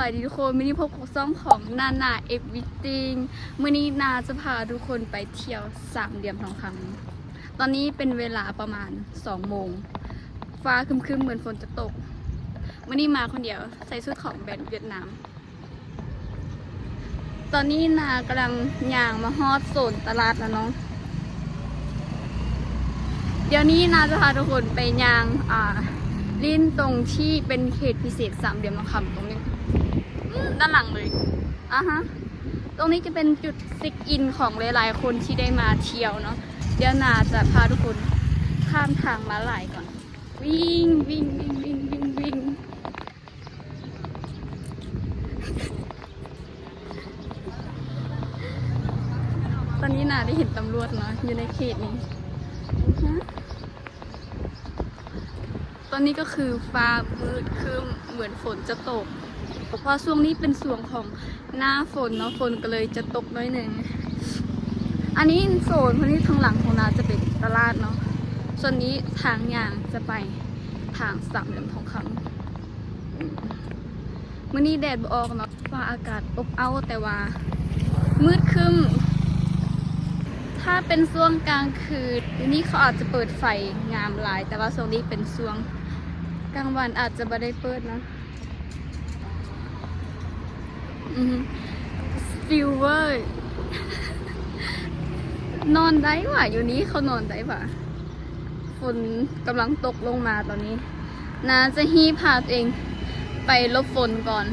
สวัสดีทุกคน มื้อนี้พบกับช่องของนานา Everything มื้อนี้นาจะพาทุกคนไปเที่ยวสามเหลี่ยมทองคำ ตอนนี้เป็นเวลาประมาณสองโมง ฟ้าครึ้มๆ เหมือนฝนจะตก มื้อนี้มาคนเดียว ใส่ชุดของแบรนด์เวียดนาม ตอนนี้นากำลังย่างมาฮอดโซนตลาดแล้วเนาะ เดี๋ยวนี้นาจะพาทุกคนไปย่าง อ่า เล่นตรงที่เป็นเขตพิเศษสามเหลี่ยมทองคำตรงนี้ อืม ด้านหลังเลย อ่าฮะ ตรงนี้จะเป็นจุดเช็คอินของหลายๆ คนที่ได้มาเที่ยวเนาะ เดี๋ยวนาจะพาทุกคนข้ามทางม้าลายก่อน วิ่ง วิ่ง วิ่ง วิ่ง วิ่ง วิ่ง ตอนนี้นาได้เห็นตำรวจเนาะ อยู่ในเขตนี้ อือฮึ ตอนนี้ก็คือฟ้ามืดครึ้ม เหมือนฝนจะตก เพราะช่วงนี้เป็นช่วงของหน้าฝนเนาะ ฝนก็เลยจะตกหน่อยหนึ่ง อันนี้โซน อันนี้ทางหลังของนาจะเป็นตลาดเนาะ ส่วนนี้ทางย่างจะไปทางสามเหลี่ยมทองคำ มื้อนี้แดดบ่ออกเนาะ ฟ้าอากาศอบอ้าว แต่ว่ามืดครึ้ม ถ้าเป็นช่วงกลางคืน เดี๋ยวนี้เขาอาจจะเปิดไฟงามหลาย แต่ว่าช่วงนี้เป็นช่วงกลางวันอาจจะบ่ได้เปิดเนาะ อืม fever นอนได้หวา อยู่นี้เขานอนได้หวา ฝนกำลังตกลงมาตอนนี้ นาจะฮีบพาตัวเองไปหลบฝนก่อน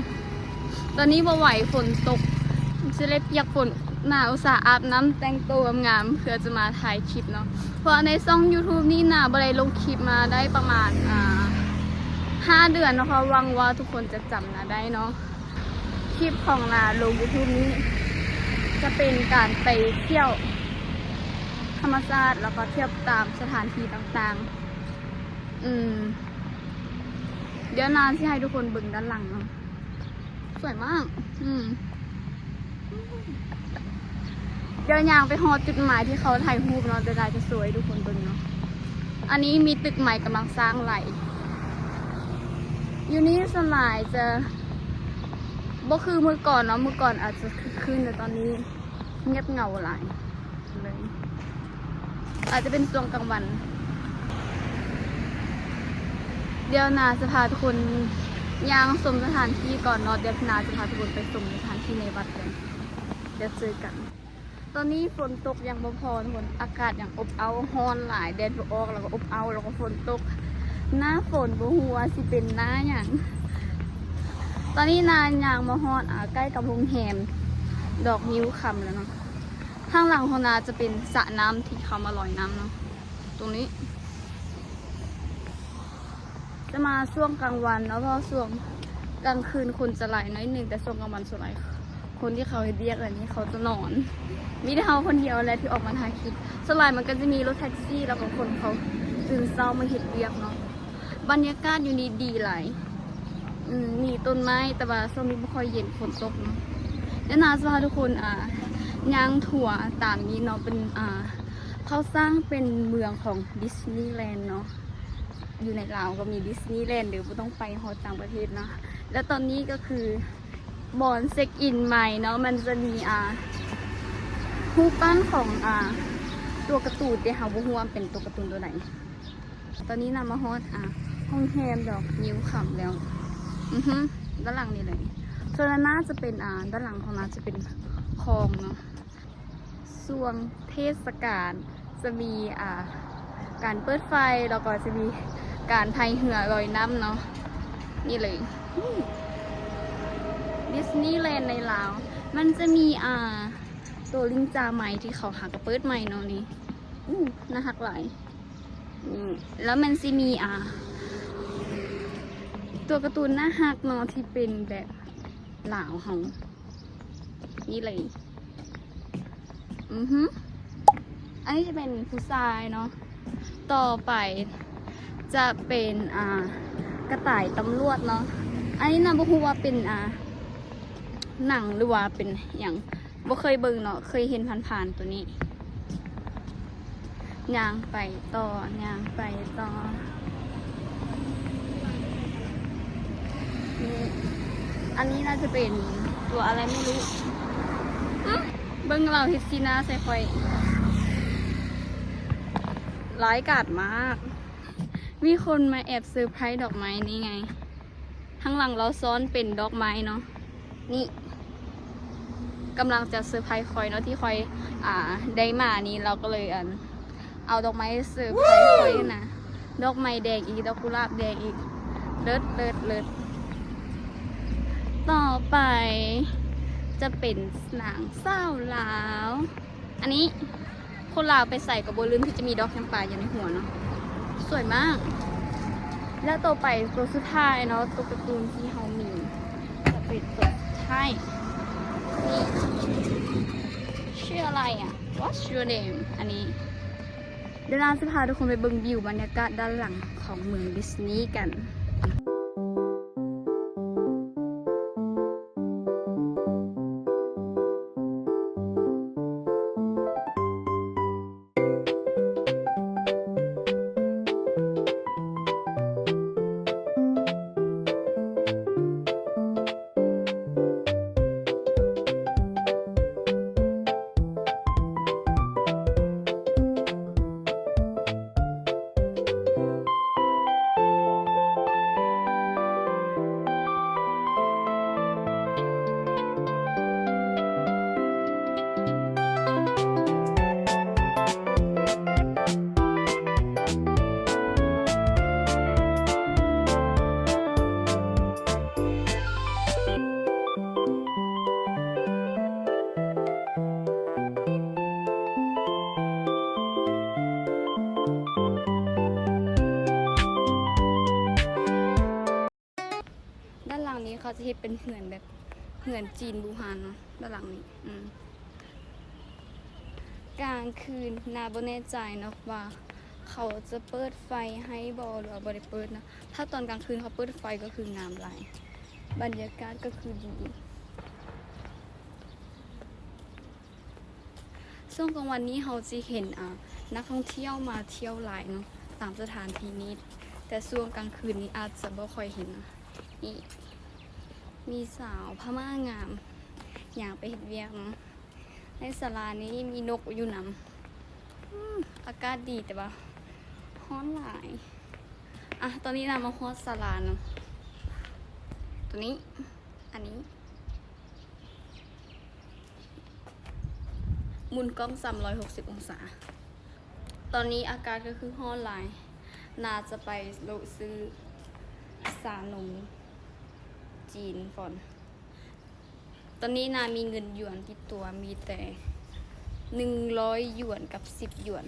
ตอนนี้บ่ไหว ฝนตก จะได้เปียกฝน นาอุตส่าห์อาบน้ำแต่งตัวงามๆ เพื่อจะมาถ่ายคลิปเนาะ เพราะในช่องยูทูบนี่นาบ่ได้ลงคลิปมาได้ประมาณ อ่า ห้าเดือนเนาะ หวังว่าทุกคนจะจำนาได้เนาะ คลิปของนาลงยูทูบนี้ จะเป็นการไปเที่ยวธรรมชาติ แล้วก็เที่ยวตามสถานที่ต่างๆ อืม เดี๋ยวนาสิให้ทุกคนเบิ่งด้านหลังเนาะ สวยมาก อืม เดี๋ยวย่างไปฮอดจุดหมายที่เขาถ่ายรูปเนาะ เดี๋ยวนาจะโชว์ให้ทุกคนเบิ่งเนาะ อันนี้มีตึกใหม่กำลังสร้างหลาย อยู่นี่ส่วนหลายจะ บ่คือเมื่อก่อนเนาะ เมื่อก่อนอาจจะคึกคื้น แต่ตอนนี้เงียบเหงาหลายเลย อาจจะเป็นช่วงกลางวัน เดี๋ยวนาจะพาทุกคนย่างชมสถานที่ก่อนเนาะ เดี๋ยวนาจะพาทุกคนไปชมสถานที่ในวัดกัน เดี๋ยวเจอกัน ตอนนี้ฝนตกยังบ่พอทุกคน อากาศยังอบอ้าว ร้อนหลาย แดดบ่ออก แล้วก็อบอ้าว แล้วก็ฝนตก หน้าฝนบ่ฮู้ว่าสิเป็นหน้าหยัง ตอนนี้นาย่างมาฮอด อ่า ใกล้กับโรงแรมดอกงิ้วคำแล้วเนาะ ข้างหลังของนาจะเป็นสระน้ำที่เขามาลอยน้ำเนาะ ตรงนี้ จะมาช่วงกลางวันเนาะ เพราะช่วงกลางคืนคนจะหลายน้อยหนึ่ง แต่ช่วงกลางวันส่วนหลายคนที่เขาเฮ็ดเวียกอะไรนี้เขาจะนอน มีแต่เฮาคนเดียวแหละที่ออกมาถ่ายคลิป ส่วนหลายมันก็จะมีรถแท็กซี่ แล้วก็คนเขาตื่นเช้ามาเฮ็ดเวียกเนาะ บรรยากาศอยู่นี่ดีหลาย อืม มีต้นไม้ แต่ว่าช่วงนี้บ่ค่อยเย็น ฝนตกเนาะ เดี๋ยวนาจะพาทุกคน อ่า ย่างทัวร์ตามนี้เนาะ เป็น อ่า เขาสร้างเป็นเมืองของดิสนีย์แลนด์เนาะ อยู่ในลาวก็มีดิสนีย์แลนด์ เด้อ บ่ต้องไปฮอดต่างประเทศเนาะ แล้วตอนนี้ก็คือบ่อนเช็คอินใหม่เนาะ มันจะมี อ่า รูปปั้นของ อ่า ตัวการ์ตูน แต่เฮาบ่ฮู้ว่าเป็นตัวการ์ตูนตัวใด ตอนนี้นามาฮอด อ่า โรงแรมดอกงิ้วคำแล้ว อือฮึ ด้านหลังนี่เลย ส่วนด้านหน้าจะเป็น อ่า ด้านหลังของนาจะเป็นคลองเนาะ ช่วงเทศกาลจะมี อ่า การเปิดไฟ แล้วก็จะมีการพายเฮือลอยน้ำเนาะ นี่เลย ดิสนีย์แลนด์ในลาว มันจะมี อ่า ตัวลิงจ่าใหม่ที่เขาหากะเปิดใหม่เนาะนี่ อู้ น่าฮักหลาย นี่ แล้วมันสิมี อ่า ตัวการ์ตูนน่าฮักเนาะ ที่เป็นแบบลาวเฮา นี่เลย อือฮึ อันนี้จะเป็นผู้ชายเนาะ ต่อไปจะเป็น อ่า กระต่ายตำรวจเนาะ อันนี้นาบ่ฮู้ว่าเป็น อ่า หนังหรือว่าเป็นหยัง บ่เคยเบิ่งเนาะ เคยเห็นผ่านๆ ตัวนี้ ย่างไปต่อ ย่างไปต่อ นี่ ອັນນີ້ໜ້າຈະເປັນຕົວອະໄລໄມ່ຮູ້. ຫຶ ເບິ່ງລາວເຮັດສີໜ້າໃສ່ຂ້ອຍ ຮ້າຍກາດມາກ. ມີຄົນມາແອບເຊີໄພຣດອກໄມ້ນີ້ໄງ. ທາງຫຼັງລາວຊ້ອນເປັນດອກໄມ້ເນາະ. ນີ້ ກຳລັງຈະເຊີໄພຣສ໌ຂ້ອຍເນາະ ທີ່ຂ້ອຍ ອ່າ ໄດ້ມານີ້ ລາວກໍເລີຍ ອັນ ເອົາດອກໄມ້ເຊີໄພຣສ໌ຂ້ອຍນະ. ດອກໄມ້ແດງອີກ ດອກກຸຫຼາບແດງອີກ. ເລີດ ເລີດ ເລີດ. ຕໍ່ໄປຈະເປັນນາງສາວລາວ. ອັນນີ້ຄົນລາວໄປໃສກໍບໍ່ລືມທີ່ຈະມີດອກຈຳປາຢູ່ໃນຫົວເນາະ. ສວຍມາກ. ແລ້ວຕໍ່ໄປຕົວສຸດທ້າຍເນາະ ຕົວກາຕູນທີ່ເຮົາມີຈະເປັນຕົວສຸດທ້າຍ. ນີ້ ຊື່ອະໄລອະ? What's your name? ອັນນີ້ ດຽວລາວຈະພາທຸກຄົນໄປເບິ່ງວິວບັນຍາກາດດ້ານຫຼັງຂອງເມືອງດິສນີກັນ. ດ້ານຫຼັງນີ້ເຂົາຈະເຮັດເປັນເຮືອນແບບເຮືອນຈີນບູຮານເນາະ ດ້ານຫຼັງນີ້. ອືມ ກາງຄືນນາບໍ່ແນ່ໃຈເນາະວ່າເຂົາຈະເປີດໄຟໃຫ້ບໍ່ ຫຼືວ່າບໍ່ໄດ້ເປີດເນາະ. ຖ້າຕອນກາງຄືນເຂົາເປີດໄຟກໍຄືງາມຫຼາຍ ບັນຍາກາດກໍຄືດີ. ຊ່ວງກາງວັນນີ້ເຮົາຊິເຫັນ ອ່າ ນັກທ່ອງທ່ຽວມາທ່ຽວຫຼາຍເນາະ ຕາມສະຖານທີ່ນີ້, ແຕ່ຊ່ວງກາງຄືນນີ້ອາດຈະບໍ່ຄ່ອຍເຫັນ. ນີ້ ມີສາວພະມ້າງາມຍ່າງໄປເຮັດວຽກເນາະ. ໃນສາລານີ້ມີນົກຢູ່ນຳ. ອືມ ອາກາດດີ ແຕ່ວ່າຮ້ອນຫຼາຍ. ອ່ະ ຕອນນີ້ນາມາຮອດສາລາເນາະ. ຕົວນີ້ ອັນນີ້ ໝູນກ້ອງສາມຮ້ອຍຫົກສິບອົງສາ. ຕອນນີ້ອາກາດກໍຄືຮ້ອນຫຼາຍ, ນາຈະໄປເລາະຊື້ຊານົມຈີນກ່ອນ. ຕອນນີ້ນາມີເງິນຢວນຕິດຕົວ ມີແຕ່ໜຶ່ງຮ້ອຍຢວນກັບສິບຢວນ,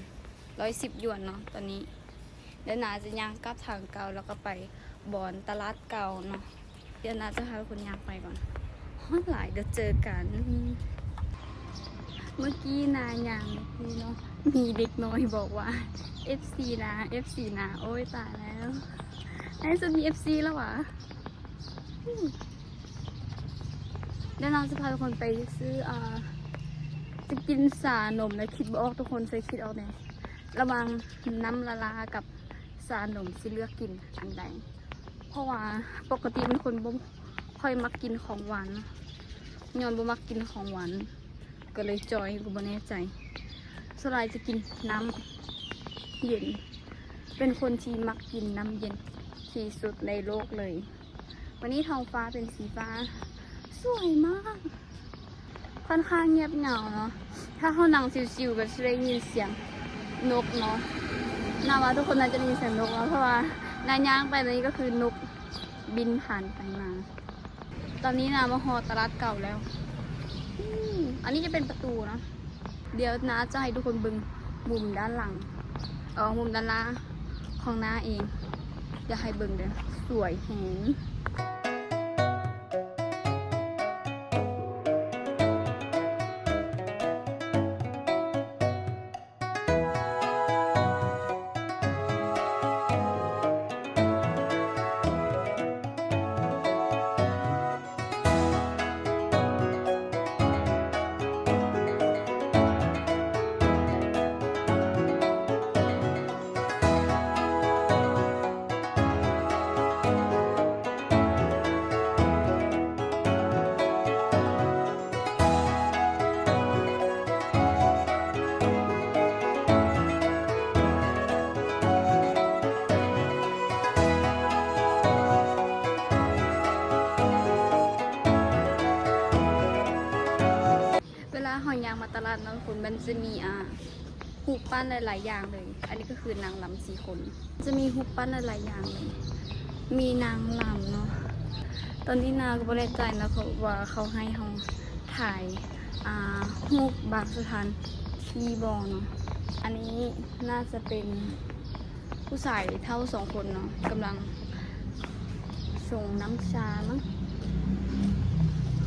ຮ້ອຍສິບຢວນເນາະຕອນນີ້. ແລ້ວນາຈະຍ່າງກັບທາງເກົ່າ ແລ້ວກໍໄປບ່ອນຕະຫຼາດເກົ່າເນາະ. ດຽວນາຈະພາທຸກຄົນຍ່າງໄປກ່ອນ. ຮ້ອນຫຼາຍ, ດຽວເຈີກັນ. ເມື່ອກີ້ນາຍ່າງນີ້ເນາະ, ມີເດັກນ້ອຍບອກວ່າ ເອັຟຊີນາ ເອັຟຊີນາ. ໂອ້ຍ ຕາຍແລ້ວ, ໃນທີ່ສຸດມີເອັຟຊີແລ້ວຫວາ. ດຽວນາຈະພາທຸກຄົນໄປຊື້ ອ່າ ຈະກິນຊານົມ ແລ້ວຄິດບໍ່ອອກ. ທຸກຄົນຊ່ວຍຄິດອອກແດ່ ລະຫວ່າງນ້ຳລະລາກັບຊານົມ ຊິເລືອກກິນອັນໃດ? ເພາະວ່າປົກກະຕິເປັນຄົນບໍ່ຄ່ອຍມັກກິນຂອງຫວານເນາະ, ຍ້ອນບໍ່ມັກກິນຂອງຫວານກໍເລີຍຈ່ອຍ ກໍບໍ່ແນ່ໃຈ. ສ່ວນຫຼາຍຈະກິນນ້ຳເຢັນ, ເປັນຄົນທີ່ມັກກິນນ້ຳເຢັນທີ່ສຸດໃນໂລກເລີຍ. ວັນນີ້ທ້ອງຟ້າເປັນສີຟ້າ ສວຍມາກ. ຄ່ອນຂ້າງງຽບເຫງົາເນາະ. ຖ້າເຮົານັ່ງຊິວໆ ກໍຈະໄດ້ຍິນສຽງນົກເນາະ. ນາວ່າທຸກຄົນໜ້າຈະໄດ້ຍິນສຽງນົກເນາະ, ເພາະວ່ານາຍ່າງໄປນີ້ກໍຄືນົກບິນຜ່ານໄປມາ. ຕອນນີ້ນາມາຮອດຕະຫຼາດເກົ່າແລ້ວ. ອືມ ອັນນີ້ຈະເປັນປະຕູເນາະ. ດຽວນາຈະໃຫ້ທຸກຄົນເບິ່ງມຸມດ້ານຫຼັງ ເອີ ມຸມດ້ານໜ້າຂອງນາເອງ. ດຽວໃຫ້ເບິ່ງເດີ, ສວຍແຮງ. ມັນຈະມີ ອ່າ ຮູບປັ້ນຫຼາຍໆຢ່າງເລີຍ. ອັນນີ້ກໍຄືນາງລຳສີ່ຄົນ ຈະມີຮູບປັ້ນຫຼາຍໆຢ່າງເລີຍ ມີນາງລຳເນາະ. ຕອນນີ້ນາກໍບໍ່ແນ່ໃຈນະ ເພາະວ່າເຂົາໃຫ້ເຮົາຖ່າຍ ອ່າ ຮູບບາງສະຖານທີ່ບໍ່ເນາະ. ອັນນີ້ໜ້າຈະເປັນ ຜູ້ຊາຍເຖົ້າສອງຄົນເນາະ ກຳລັງຊົງນ້ຳຊາມັ້ງ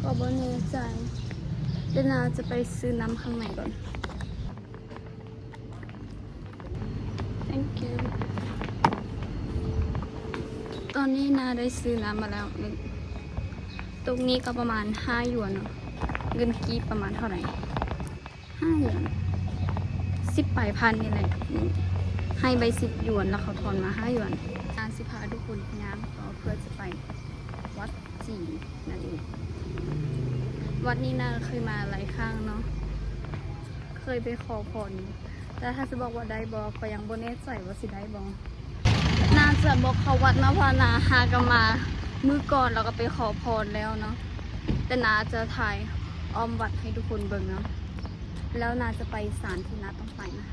ກໍບໍ່ແນ່ໃຈ. ດຽວນາຈະໄປຊື້ນ້ຳຂ້າງໃນກ່ອນ. Thank you. ຕອນນີ້ນາໄດ້ຊື້ນ້ຳມາແລ້ວ ຕົກນີ້ກໍປະມານຫ້າຢວນເນາະ. ເງິນກີບປະມານເທົ່າໃດ? ຫ້າຫຍວນ ສິບປາຍພັນນີ້ແຫຼະ. ໃຫ້ໃບສິບຫຍວນ ແລ້ວເຂົາທອນມາຫ້າຫຍວນ. ນາຊິພາທຸກຄົນຍ່າງຕໍ່ເພື່ອຈະໄປວັດຈີນນັ້ນເອງ. ວັດນີ້ນາເຄີຍມາຫຼາຍຄັ້ງເນາະ ເຄີຍໄປຂໍພອນ ແຕ່ຖ້າຊິບອກວ່າໄດ້ບໍ່ ກໍຍັງບໍ່ແນ່ໃຈວ່າຊິໄດ້ບໍ່. ນາຈະບໍ່ເຂົ້າວັດເນາະ ເພາະວ່ານາຫາກໍມາມື້ກ່ອນ ແລ້ວກໍໄປຂໍພອນແລ້ວເນາະ. ແຕ່ນາຈະຖ່າຍອ້ອມວັດໃຫ້ທຸກຄົນເບິ່ງເນາະ. ແລ້ວນາຈະໄປສານທີ່ນາຕ້ອງໄປນະ.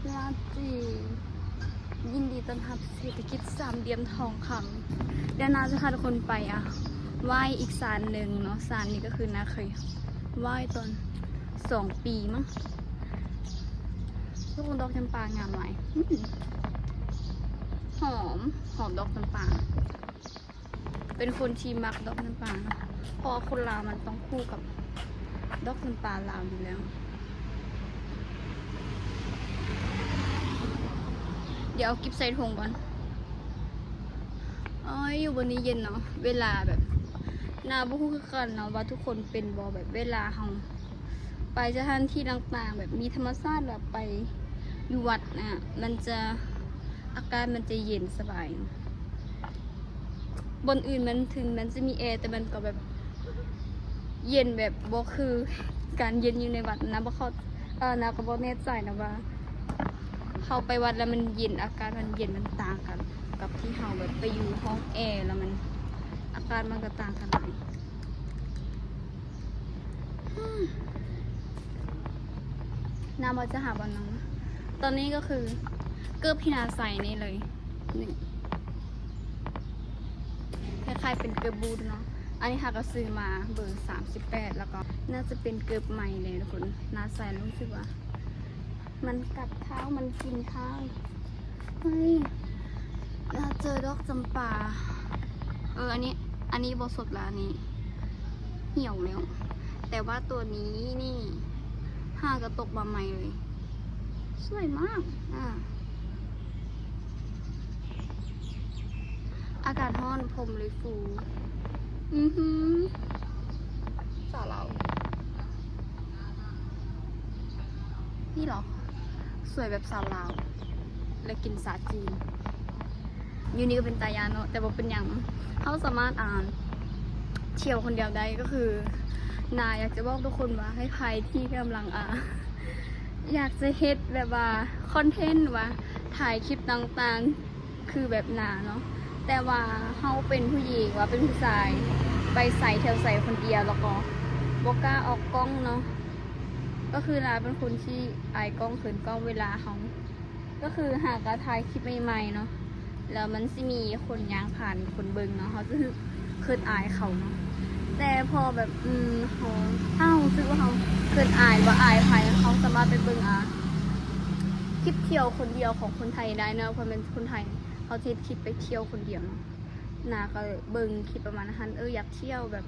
ລາຕີ ຍິນດີຕ້ອນຮັບເສດຖະກິດສາມຫຼ່ຽມທອງຄຳ. ດຽວນາຈະພາທຸກຄົນໄປ ອ່າ ໄຫວ້ອີກສານໜຶ່ງເນາະ. ສານນີ້ກໍຄືນາເຄີຍໄຫວ້ຕອນສອງປີມັ້ງ. ໂອ້ ດອກຈຳປາງາມຫຼາຍ. ອືມ ຫອມ ຫອມດອກຈຳປາ. ເປັນຄົນທີ່ມັກດອກຈຳປາເນາະ ເພາະວ່າຄົນລາວມັນຕ້ອງຄູ່ກັບດອກຈຳປາລາວຢູ່ແລ້ວ. ດຽວເອົາກິບໃສ່ຖົງກ່ອນ. ໂອ້ຍ ຢູ່ບ່ອນນີ້ເຢັນເນາະ. ເວລາແບບ ນາບໍ່ຮູ້ຄືກັນເນາະວ່າທຸກຄົນເປັນບໍ່ ແບບເວລາເຮົາໄປສະຖານທີ່ຕ່າງໆ ແບບມີທຳມະຊາດ ແລ້ວໄປຢູ່ວັດນະ ມັນຈະ ອາກາດມັນຈະເຢັນສະບາຍ. ບ່ອນອື່ນມັນ ເຖິງມັນຈະມີແອ ແຕ່ມັນກໍແບບເຢັນແບບບໍ່ຄືການເຢັນຢູ່ໃນວັດ. ນາບໍ່ເຂົ້າ ເອີ ນາກໍບໍ່ແນ່ໃຈນະວ່າເຮົາໄປວັດແລ້ວມັນເຢັນ ອາກາດມັນເຢັນ ມັນຕ່າງກັນກັບທີ່ເຮົາແບບໄປຢູ່ຫ້ອງແອ ແລ້ວມັນ ອາກາດມັນກໍຕ່າງກັນຫຼາຍ. ນາວ່າຈະຫາບ່ອນນັ່ງ. ຕອນນີ້ກໍຄືເກີບທີ່ນາໃສ່ນີ້ເລີຍ ນີ້ ຄ້າຍໆເປັນເກີບບູດເນາະ. ອັນນີ້ຫາກໍຊື້ມາເບີສາມສິບແປດ ແລ້ວກໍໜ້າຈະເປັນເກີບໃໝ່ເລີຍທຸກຄົນ. ນາໃສ່ແລ້ວຮູ້ສຶກວ່າ ມັນກັດເທົ້າ ມັນກິນເທົ້າ. ເຮີ້ຍ ເຈີດອກຈຳປາ. ເອີ ອັນນີ້ ອັນນີ້ບໍ່ສົດລະ ອັນນີ້ຫ່ຽວແລ້ວ. ແຕ່ວ່າຕົວນີ້ນີ້ ຫາກະຕົກມາໃໝ່ເລີຍ. ສວຍມາກ ອ່າ. ອາກາດຮ້ອນ ຜົມເລີຍຟູ. ອືຫື ສາວລາວ ນີ້ເຫລອ? ສວຍແບບສາວລາວ ແລະ ກິນຊາຈີນ. ຢູ່ນີ້ກໍເປັນຕາຢ້ານເນາະ ແຕ່ບໍ່ເປັນຫຍັງ. ເຮົາສາມາດ ອ່າ ທ່ຽວຄົນດຽວໄດ້. ກໍຄື ນາຢາກຈະບອກທຸກຄົນວ່າ ໃຫ້ໃຜທີ່ກຳລັງ ອ່າ ຢາກຈະເຮັດແບບວ່າຄອນເທັນ ຫຼືວ່າຖ່າຍຄລິບຕ່າງໆ ຄືແບບນາເນາະ ແຕ່ວ່າເຮົາເປັນຜູ້ຍິງ ວ່າເປັນຜູ້ຊາຍ ໄປໃສທ່ຽວໃສຄົນດຽວ ແລ້ວກໍບໍ່ກ້າອອກກ້ອງເນາະ. ກໍຄືນາເປັນຄົນທີ່ອາຍກ້ອງ ເຂີນກ້ອງ ເວລາເຮົາ ກໍຄືຫາກະຖ່າຍຄລິບໃໝ່ໆເນາະ ແລ້ວມັນຊິມີຄົນຍ່າງຜ່ານ ຄົນເບິ່ງເນາະ ເຮົາຈະເຂີນອາຍເຂົາເນາະ. ແຕ່ພໍແບບ ອືມ ເຮົາ ຖ້າເຮົາຮູ້ສຶກວ່າເຮົາເຂີນອາຍ ຫຼືວ່າອາຍໃຜ ເຮົາສາມາດໄປເບິ່ງ ອ່າ ຄລິບທ່ຽວຄົນດຽວຂອງຄົນໄທໄດ້ເນາະ ເພາະແມ່ນຄົນໄທ ເຮົາຈະເຮັດຄລິບໄປທ່ຽວຄົນດຽວເນາະ. ນາກໍເບິ່ງຄລິບປະມານຫັ້ນ ເອີ ຢາກທ່ຽວ ແບບ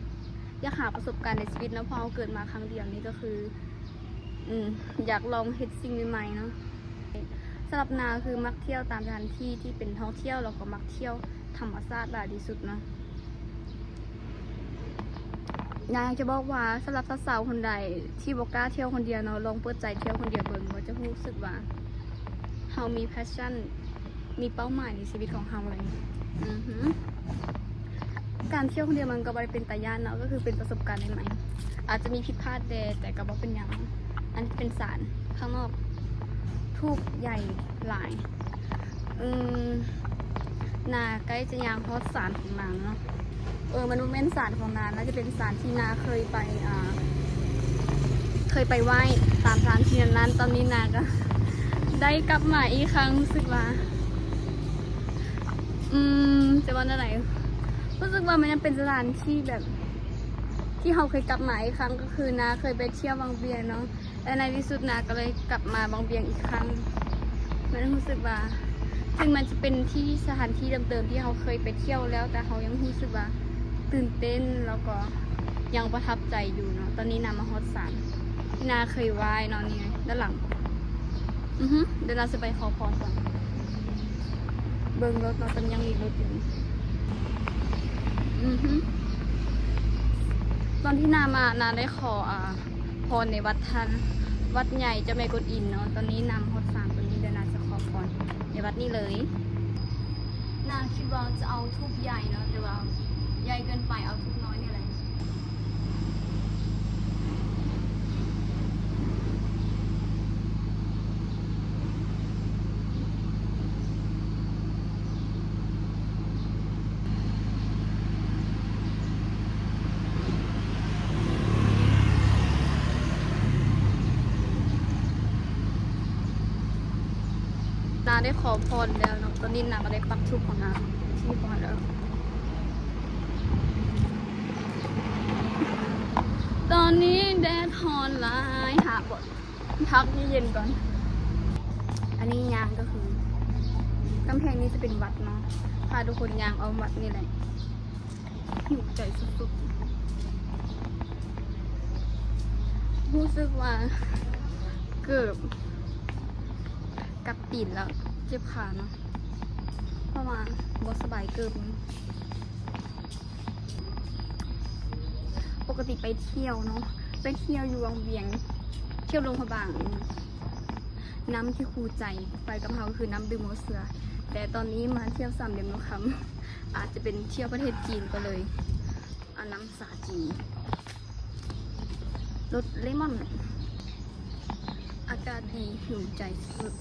ຢາກຫາປະສົບການໃນຊີວິດເນາະ ເພາະເຮົາເກີດມາຄັ້ງດຽວນີ້ ກໍຄື ອືມ ຢາກລອງເຮັດສິ່ງໃໝ່ໆເນາະ. ສຳລັບນາຄືມັກທ່ຽວຕາມສະຖານທີ່ທີ່ເປັນທ່ອງທ່ຽວ ແລ້ວກໍມັກທ່ຽວທຳມະຊາດຫຼາຍທີ່ສຸດເນາະ. ນາຢາກຈະບອກວ່າ ສຳລັບສາວໆຄົນໃດທີ່ບໍ່ກ້າທ່ຽວຄົນດຽວເນາະ ລອງເປີດໃຈທ່ຽວຄົນດຽວເບິ່ງ ເຮົາຈະຮູ້ສຶກວ່າເຮົາມີແພດຊັນ ມີເປົ້າໝາຍໃນຊີວິດຂອງເຮົາເລີຍ. ອືຫື ການທ່ຽວຄົນດຽວມັນກໍບໍ່ໄດ້ເປັນຕາຢ້ານເນາະ ກໍຄືເປັນປະສົບການໃໝ່ໆ ອາດຈະມີຜິດພາດແດ່ ແຕ່ກໍບໍ່ເປັນຫຍັງ. ອັນນີ້ເປັນສານຂ້າງນອກ ທູບໃຫຍ່ຫຼາຍ. ອືມ ນາໃກ້ຈະຍ່າງຮອດສານຂອງນາງເນາະ. ເອີ ມັນບໍ່ແມ່ນສານຂອງນາງ ໜ້າຈະເປັນສານທີ່ນາເຄີຍໄປ ອ່າ ເຄີຍໄປໄຫວ້ຕາມສະຖານທີ່ນັ້ນໆ ຕອນນີ້ນາກໍໄດ້ກັບມາອີກຄັ້ງ ຮູ້ສຶກວ່າ ອືມ ຈະເວົ້າແນວໃດ ຮູ້ສຶກວ່າມັນຍັງເປັນສະຖານທີ່ແບບ ທີ່ເຮົາເຄີຍກັບມາອີກຄັ້ງ ກໍຄືນາເຄີຍໄປທ່ຽວວັງວຽງເນາະ ແລະ ໃນທີ່ສຸດນາກໍເລີຍກັບມາວັງວຽງອີກຄັ້ງ. ມັນຮູ້ສຶກວ່າ ເຖິງມັນຈະເປັນທີ່ ສະຖານທີ່ເດີມໆທີ່ເຮົາເຄີຍໄປທ່ຽວແລ້ວ ແຕ່ເຮົາຍັງຮູ້ສຶກວ່າຕື່ນເຕັ້ນ ແລ້ວກໍຍັງປະທັບໃຈຢູ່ເນາະ. ຕອນນີ້ນາມາຮອດສານ ທີ່ນາເຄີຍໄຫວ້ເນາະ ນີ້ ດ້ານຫຼັງ. ອືຮຶ ດຽວນາຊິໄປຂໍພອນກ່ອນ ເບິ່ງລົດເນາະ ຕອນນີ້ຍັງມີລົດຢູ່. ອືຮຶ ຕອນທີ່ນາມາ ນາໄດ້ຂໍ ອ່າ ພອນໃນວັດທ່ານ ວັດໃຫຍ່ເຈົ້າແມ່ກົວນອິມເນາະ. ຕອນນີ້ນາມາຮອດສານ ຕອນນີ້ດຽວນາຈະຂໍພອນໃນວັດນີ້ເລີຍ. ນາຄິດວ່າຈະເອົາທູບໃຫຍ່ເນາະ ແຕ່ວ່າໃຫຍ່ເກີນໄປ ເອົາທູບນ້ອຍນີ້ແຫຼະ. ນາໄດ້ຂໍພອນແລ້ວເນາະ ຕອນນີ້ນາກໍໄດ້ປັກທູບຂອງນາທີ່ພອນແລ້ວ. ຕອນນີ້ແດດຮ້ອນຫຼາຍ ຫາບ່ອນ ພັກເຢັນໆກ່ອນ. ອັນນີ້ຍ່າງກໍຄື ກຳແພງນີ້ຈະເປັນວັດເນາະ ພາທຸກຄົນຍ່າງອ້ອມວັດນີ້ແຫຼະ. ຫິວໃຈສຸດໆ ຮູ້ສຶກວ່າເກີບກັດຕີນແລ້ວເຈັບຂາເນາະ ເພາະວ່າບໍ່ສະບາຍເກີບ. ປົກກະຕິໄປທ່ຽວເນາະ ໄປທ່ຽວຢູ່ວັງວຽງ ທ່ຽວຫຼວງພະບາງ ນ້ຳທີ່ຄູ່ໃຈໄປກັບເຮົາຄືນ້ຳດື່ມຫົວເສືອ ແຕ່ຕອນນີ້ມາທ່ຽວສາມຫຼ່ຽມທອງຄຳ ອາດຈະເປັນທ່ຽວປະເທດຈີນ ກໍເລີຍເອົານ້ຳສາຈີນ ລົດເລມອນ ອາກາດດີ ຫິວໃຈສຸດ.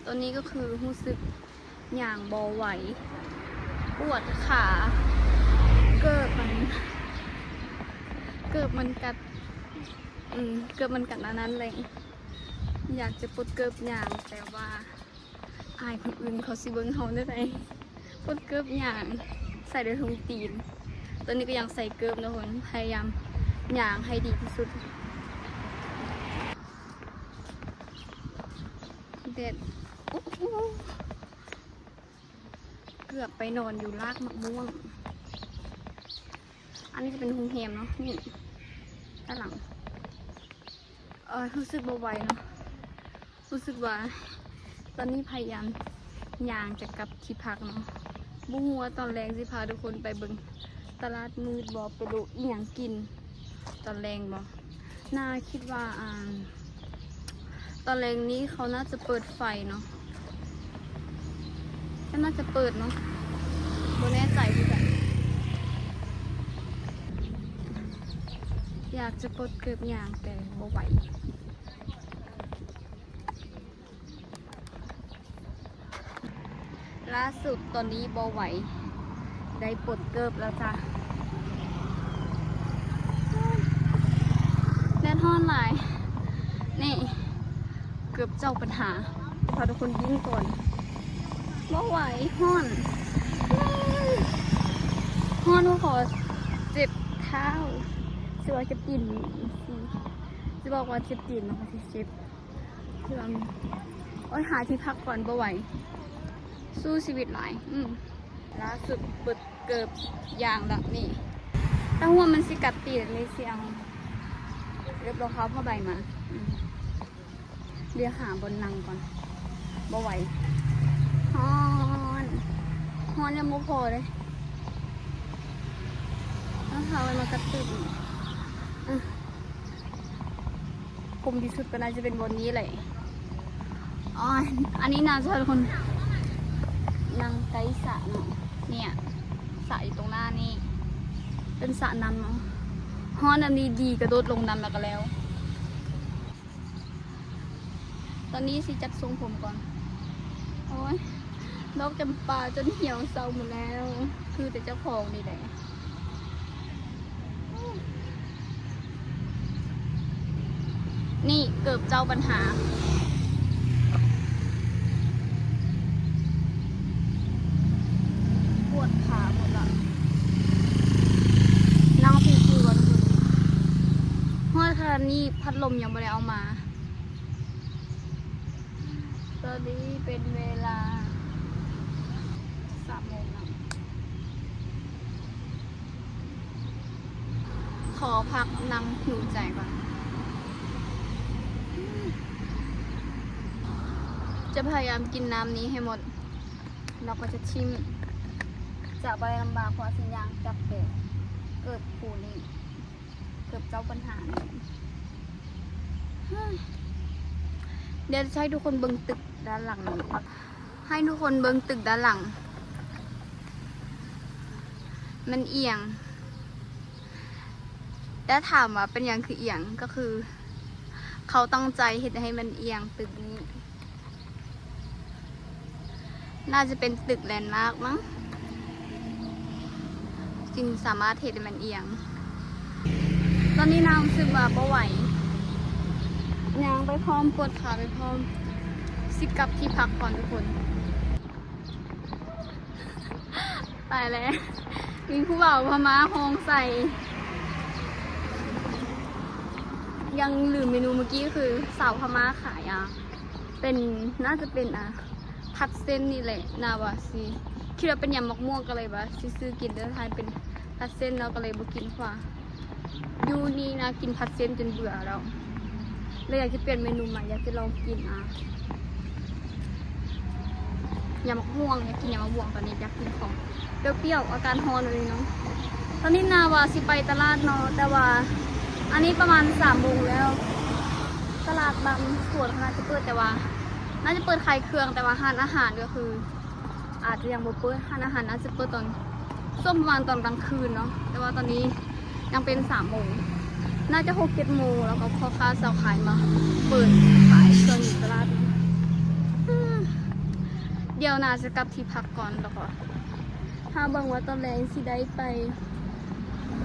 ຕອນນີ້ກໍຄືຮູ້ສຶກ ຍ່າງບໍ່ໄຫວ ປວດຂາ ເກີບມັນ ເກີບມັນກັດ ອືມ ເກີບມັນກັດອັນນັ້ນແຫຼະ. ຢາກຈະປົດເກີບຍ່າງ ແຕ່ວ່າອາຍຄົນອື່ນເຂົາຊິເບິ່ງເຮົາແນວໃດ ປົດເກີບຍ່າງ ໃສ່ແຕ່ຖົງຕີນ. ຕອນນີ້ກໍຍັງໃສ່ເກີບເນາະທຸກຄົນ ພະຍາຍາມຍ່າງໃຫ້ດີທີ່ສຸດ. ແດດ ໂອ້ໂຫ ເກືອບໄປນອນຢູ່ລາກໝາກມ່ວງ. ອັນນີ້ຈະເປັນໂຮງແຮມເນາະ ນີ້ ດ້ານຫຼັງ. ເອີ ຮູ້ສຶກບໍ່ໄຫວເນາະ ຮູ້ສຶກວ່າ ຕອນນີ້ພະຍາຍາມຍ່າງຈະກັບທີ່ພັກເນາະ. ບໍ່ຮູ້ວ່າຕອນແລງຊິພາທຸກຄົນໄປເບິ່ງຕະຫຼາດມືດບໍ່ ໄປເລາະອີ່ຫຍັງກິນຕອນແລງບໍ່. ນາຄິດວ່າ ອ່າ ຕອນແລງນີ້ເຂົາໜ້າຈະເປີດໄຟເນາະ ກໍໜ້າຈະເປີດເນາະ ບໍ່ແນ່ໃຈຄືກັນ. ຢາກຈະປົດເກີບຍ່າງແຕ່ບໍ່ໄຫວ. ລ່າສຸດຕອນນີ້ບໍ່ໄຫວ ໄດ້ປົດເກີບແລ້ວຈ້າ. ແດດຮ້ອນຫຼາຍ ນີ້ ເກີບເຈົ້າບັນຫາ ພາທຸກຄົນດີ້ງກ່ອນ ບໍ່ໄຫວ ຮ້ອນ ຮ້ອນ ຮ້ອນ ຂໍເຈັບເທົ້າ ຊິວ່າເຈັບຕີນ ຊິບອກວ່າເຈັບຕີນ ມັນກໍຊິເຈັບ. ໂອ້ຍ ຫາທີ່ພັກກ່ອນ ບໍ່ໄຫວ ສູ້ຊີວິດຫຼາຍ. ອືມ ລ່າສຸດເປີດເກີບຢ່າງລະນີ້ ຕາຫົວມັນຊິກັດຕີນ ອັນນີ້ຊິເອົາເລັບລອງເທົ້າຜ້າໃບມາ. ອືມ ດຽວຫາບ່ອນນັ່ງກ່ອນ ບໍ່ໄຫວ ຮ້ອນ ຮ້ອນຍັງບໍ່ພໍເລີຍ ລອງເທົ້າໄວ້ມາກັດຕີນອີກ. ອືມ ຄົມທີ່ສຸດກໍໜ້າຈະເປັນບ່ອນນີ້ແຫຼະ. ອໍ ອັນນີ້ໜ້າຈະໃຫ້ທຸກຄົນນັ່ງໃກ້ສະເນາະ ເນ່ຍ ສະຢູ່ຕົງໜ້ານີ້ ເປັນສະນ້ຳເນາະ. ຮ້ອນອັນນີ້ດີ ກະໂດດລົງນ້ຳແລ້ວກໍແລ້ວ. ຕອນນີ້ຊິຈັດຊົງຜົມກ່ອນ. ໂອ້ຍ ດອກຈຳປາຈົນຫ່ຽວເຊົາໝົດແລ້ວ ຄືແຕ່ເຈົ້າຂອງນີ້ແຫຼະ. ໂອ້ຍ ນີ້ເກີບເຈົ້າບັນຫາ ປວດຂາໝົດລະ ນັ່ງຊິວໆກ່ອນທຸກຄົນ. ຮອດຂະໜາດນີ້ພັດລົມຍັງບໍ່ໄດ້ເອົາມາ. ຕອນນີ້ເປັນເວລາສາມໂມງແລ້ວ. ຂໍພັກນັ່ງຫິວໃຈກ່ອນ. ຈະພະຍາຍາມກິນນ້ຳນີ້ໃຫ້ໝົດ ແລ້ວກໍຈະຖິ້ມ. ຈະບໍ່ໄດ້ລຳບາກ ເພາະວ່າຊິຍ່າງຈັບແບບເກີບຄູ່ນີ້ ເກີບເຈົ້າບັນຫານີ້. ດຽວຈະໃຫ້ທຸກຄົນເບິ່ງຕຶກດ້ານຫຼັງນີ້. ໃຫ້ທຸກຄົນເບິ່ງຕຶກດ້ານຫຼັງ ມັນອຽງ. ແຕ່ຖາມວ່າເປັນຫຍັງຄືອຽງ? ກໍຄືເຂົາຕັ້ງໃຈເຮັດໃຫ້ມັນອຽງ ຕຶກນີ້. ໜ້າຈະເປັນຕຶກແລນມາກມັ້ງ ຈຶ່ງສາມາດເຮັດໃຫ້ມັນອຽງ. ຕອນນີ້ນາງຮູ້ສຶກວ່າບໍ່ໄຫວ ຍ່າງໄປພ້ອມ ປວດຂາໄປພ້ອມ. ຊິກັບທີ່ພັກກ່ອນທຸກຄົນ. ຕາຍແລ້ວ ມີຜູ້ບ່າວພະມ້າຮ້ອງໃສ່. ຍັງລືມເມນູເມື່ອກີ້ ຄືສາວພະມ້າຂາຍ ອ່າ ເປັນ ໜ້າຈະເປັນ ອ່າ ຜັດເສັ້ນນີ້ແຫຼະ. ນາວ່າຊິ ຄິດວ່າເປັນຍຳໝາກມ່ວງ ກໍເລີຍວ່າຊິຊື້ກິນ ແຕ່ທ້າຍເປັນຜັດເສັ້ນເນາະ ກໍເລີຍບໍ່ກິນ ເພາະວ່າຢູ່ນີ້ນາກິນຜັດເສັ້ນຈົນເບື່ອແລ້ວ ເລີຍຢາກຈະປ່ຽນເມນູໃໝ່. ຢາກຈະລອງກິນ ອ່າ ຍຳໝາກມ່ວງ ຢາກກິນຍຳໝາກມ່ວງ. ຕອນນີ້ຢາກກິນຂອງ ປຽວໆ ອາກາດຮ້ອນແບບນີ້ເນາະ. ຕອນນີ້ນາວ່າຊິໄປຕະຫຼາດເນາະ ແຕ່ວ່າອັນນີ້ປະມານສາມໂມງແລ້ວ ຕະຫຼາດບາງສວນເຂົາໜ້າຈະເປີດ ແຕ່ວ່າໜ້າຈະເປີດຂາຍເຄື່ອງ ແຕ່ວ່າຮ້ານອາຫານກໍຄືອາດຈະຍັງບໍ່ເປີດ. ຮ້ານອາຫານໜ້າຈະເປີດຕອນ ຊ່ວງປະມານຕອນກາງຄືນເນາະ ແຕ່ວ່າຕອນນີ້ຍັງເປັນສາມໂມງ ໜ້າຈະຫົກເຈັດໂມງ ແລ້ວກໍພໍ່ຄ້າຊາວຂາຍມາເປີດຂາຍເຄື່ອງຢູ່ຕະຫຼາດ. ດຽວນາຈະກັບທີ່ພັກກ່ອນ ແລ້ວກໍ ຖ້າເບິ່ງວ່າຕອນແລງຊິໄດ້ໄປ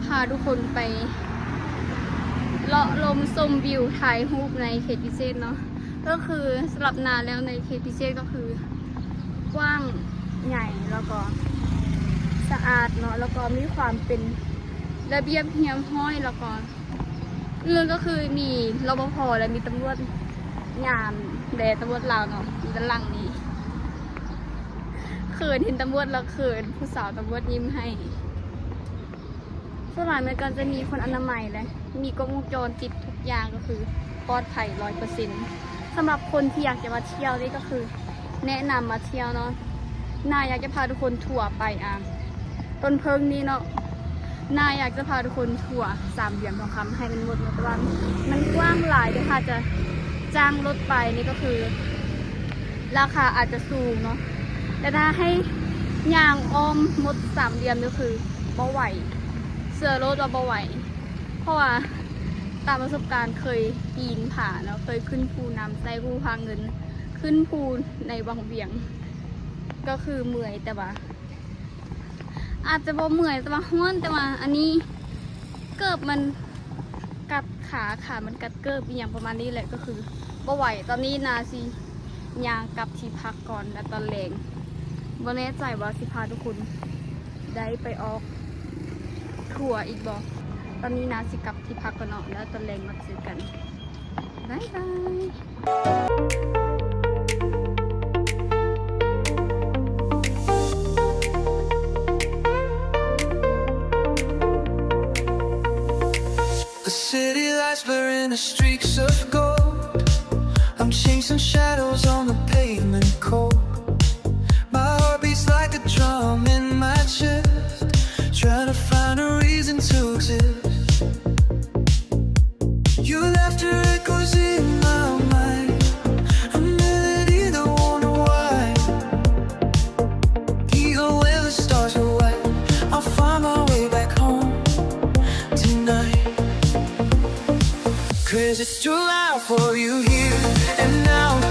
ພາທຸກຄົນໄປເລາະລົມຊົມວິວ ຖ່າຍຮູບໃນເຂດພິເສດເນາະ. ກໍຄືສຳລັບນາແລ້ວໃນເຂດພິເສດກໍຄືກວ້າງໃຫຍ່ ແລ້ວກໍສະອາດເນາະ ແລ້ວກໍມີຄວາມເປັນລະບຽບຮຽບຮ້ອຍ ແລ້ວກໍ ເລື່ອງກໍຄືມີ ລປພ ແລະ ມີຕຳຫຼວດຍາມແລ ຕຳຫຼວດລາວເນາະ ຢູ່ດ້ານຫຼັງນີ້. ເຂີນເຫັນຕຳຫຼວດແລ້ວເຂີນ ຜູ້ສາວຕຳຫຼວດຍິ້ມໃຫ້. ສ່ວນຫຼາຍມັນກໍຈະມີຄົນອະນາໄມ ແລະ ມີກ້ອງວົງຈອນປິດທຸກຢ່າງ ກໍຄືປອດໄພຮ້ອຍເປີເຊັນ. ສຳລັບຄົນທີ່ຢາກຈະມາທ່ຽວນີ້ກໍຄື ແນະນຳມາທ່ຽວເນາະ. ນາຢາກຈະພາທຸກຄົນທົວໄປ ອ່າ ຕົ້ນເຜິ້ງນີ້ເນາະ. ນາຢາກຈະພາທຸກຄົນທົວສາມຫຼ່ຽມທອງຄຳໃຫ້ມັນໝົດເນາະ ແຕ່ວ່າມັນກວ້າງຫຼາຍ ແຕ່ຖ້າຈະຈ້າງລົດໄປນີ້ກໍຄືລາຄາອາດຈະສູງເນາະ ແຕ່ຖ້າໃຫ້ຍ່າງອ້ອມໝົດສາມຫຼ່ຽມນີ້ຄືບໍ່ໄຫວ ເຊື່ອໂລດວ່າບໍ່ໄຫວ. ເພາະວ່າຕາມປະສົບການເຄີຍປີນຜາເນາະ ເຄີຍຂຶ້ນພູນ້ຳໃສ ພູຜາເງິນ ຂຶ້ນພູໃນວັງວຽງ ກໍຄືເມື່ອຍ ແຕ່ວ່າ ອາດຈະບໍ່ເມື່ອຍ ແຕ່ວ່າຮ້ອນ ແຕ່ວ່າອັນນີ້ເກີບມັນກັດຂາ ຂາມັນກັດເກີບ ອີ່ຫຍັງປະມານນີ້ແຫຼະ ກໍຄືບໍ່ໄຫວ. ຕອນນີ້ນາຊິຍ່າງກັບທີ່ພັກກ່ອນ ແລ້ວຕອນແລງບໍ່ແນ່ໃຈວ່າຊິພາທຸກຄົນໄດ້ໄປອອກທົວອີກບໍ່. ຕອນນີ້ນາຊິກັບທີ່ພັກກ່ອນເນາະ ແລ້ວຕອນແລງມາເຈີກັນ. ບາຍບາຍ. The city lights blur in the streaks of gold. I'm chasing shadows on the pavement cold. My heart beats like a drum in my chest, trying to find a reason to exist. Your laughter echoes in my mind, a melody that won't arrive. Even when the stars are white, I'll find my way back home tonight. 'Cause it's too loud for you here and now.